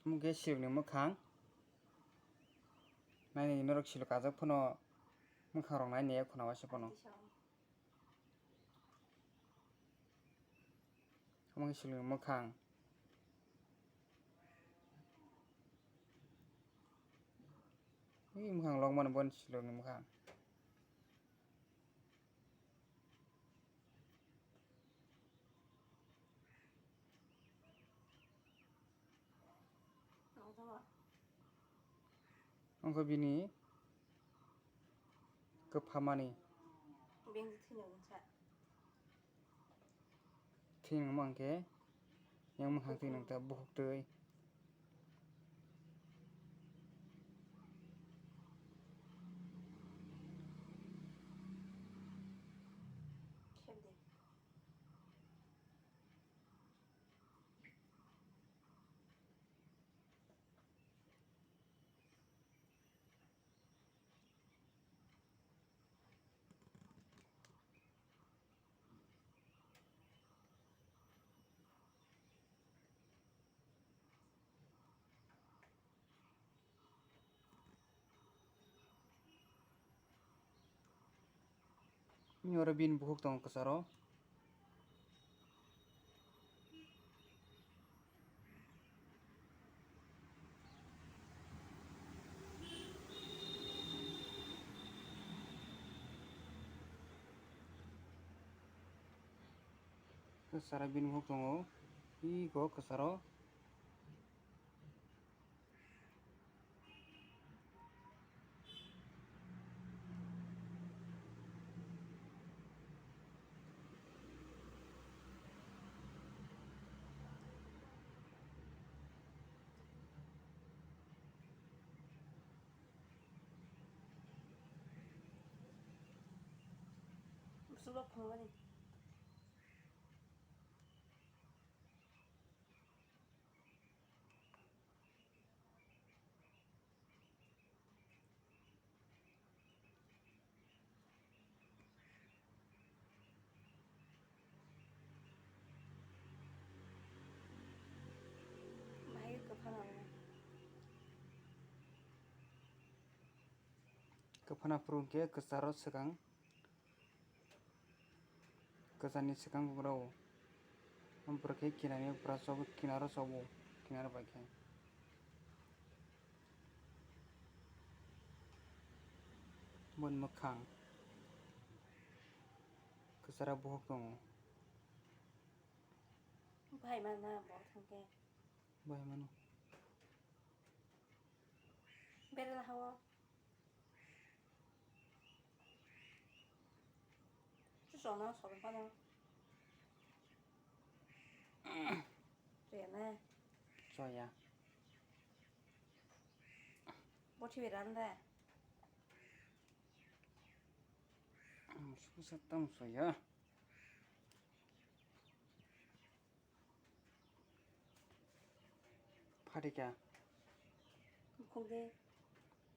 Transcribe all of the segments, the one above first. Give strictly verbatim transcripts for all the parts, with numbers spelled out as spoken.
Omo khe silokni mwkhang. Naini norok silok kajak phano mwkhang rok nai naiya khuna waisa phano. Omo khe silokni mwkhang. Ui mwkhang lokmani boni silokni mwkhang. Wngkha bini kwphamani. Bini thwinani sa. Thwinangma hwnkhe yang mwkhang thwinang ta bukhuk twi. Oro bini bukhuk tongo kwcharo. Kwcharo bini bukhuk tongo. Iko kwcharo. Bwswk phunukmani. Bahai kwphana. Kwphana phuru hwnkhe kwcharo swkang. Kwcharni swkang bugrao. Ampore khe kinani bwra chobo, kinaro chobo, kinaro bai khe. Boni mwkhang kwcharo bohok tongo. Bahai mana bo thangkhe. Bahai mano. Berela hao. Chuchona sobo pano. Rene. Choya. Bothi beran de. Susa tam soya. Phatika. Bukhuk de.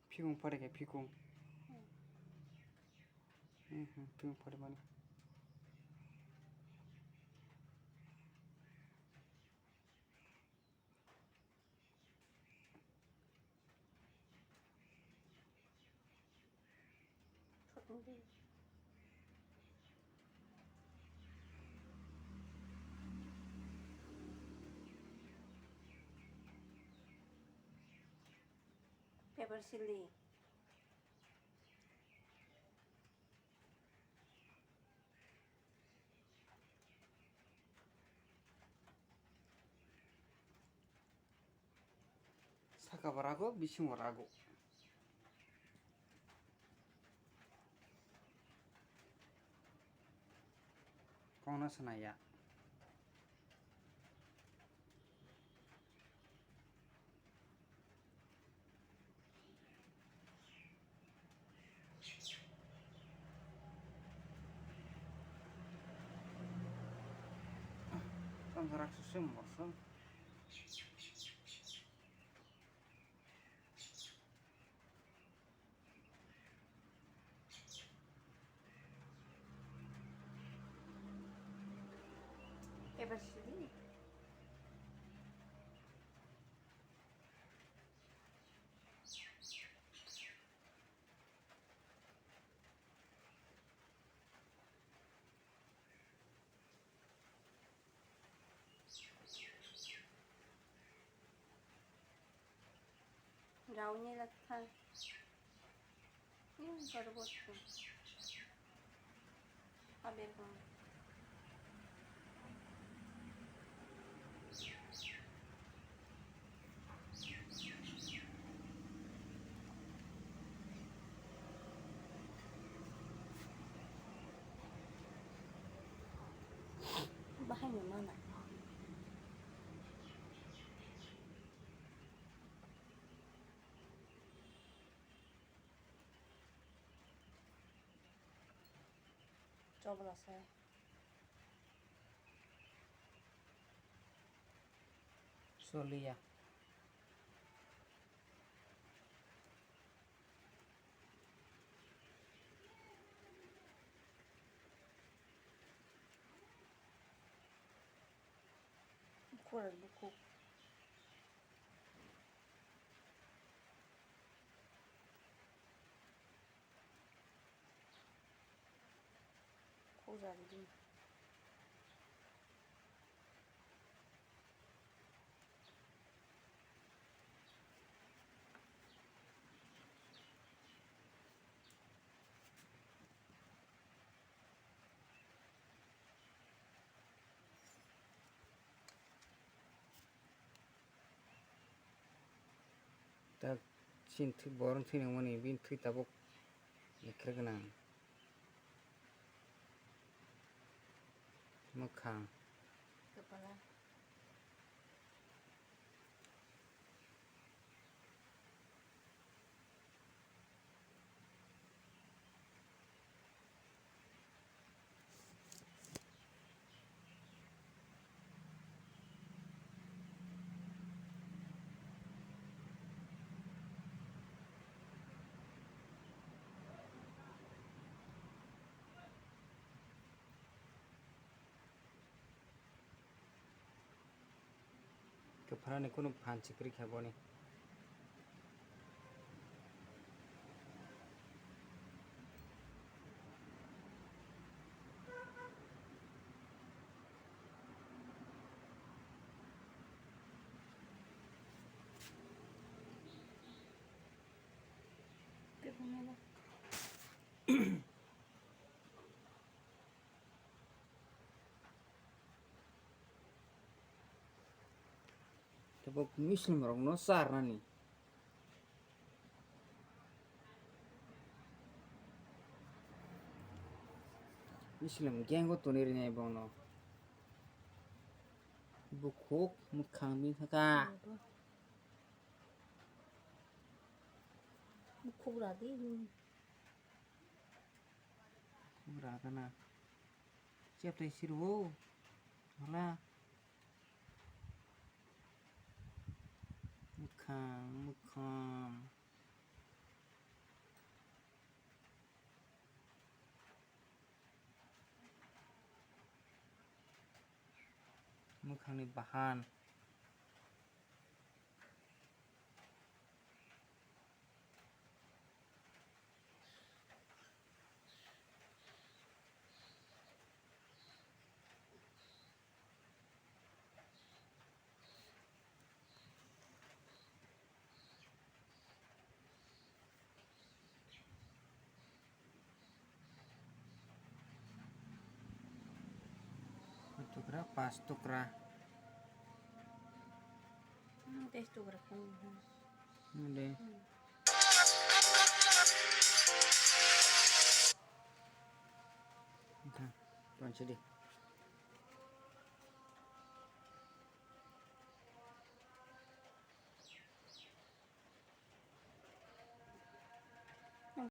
Phikung phatika, phikung. Hmm. Hmm, hmm, phikung phatimani. Paper sili. Saka bo rago, bisingo rago. Kongna sanaya. Tongkha raksa se moso. Ebar sidi. Rauni la thang. Hmm, baru botol. Haber bang. Bahai ni mana. Chobla sai. Soliya. Bukhuk, bukhuk. Khuk jagwi di. Tak chini thwi, borok thwi nangmani, bini thwi tabuk ekhre gwnang. Mwkhang. Kwpala. Kwpharani kunu phan si kwrwi kha boni. Tei bo Muslim rokno charnani. Muslim gang o tonwi rwnai bono. Bukhuk mwkhang bini kha. Bukhuk ra di. Bukhuk ra gana. Chep tai siro. Hala. Mwkhang, mwkhang. Mwkhangni bahan. Koi tukra? Pas tukra. Hmm, tei tukra kung. Hmm, de. Hmm. Tonsi di.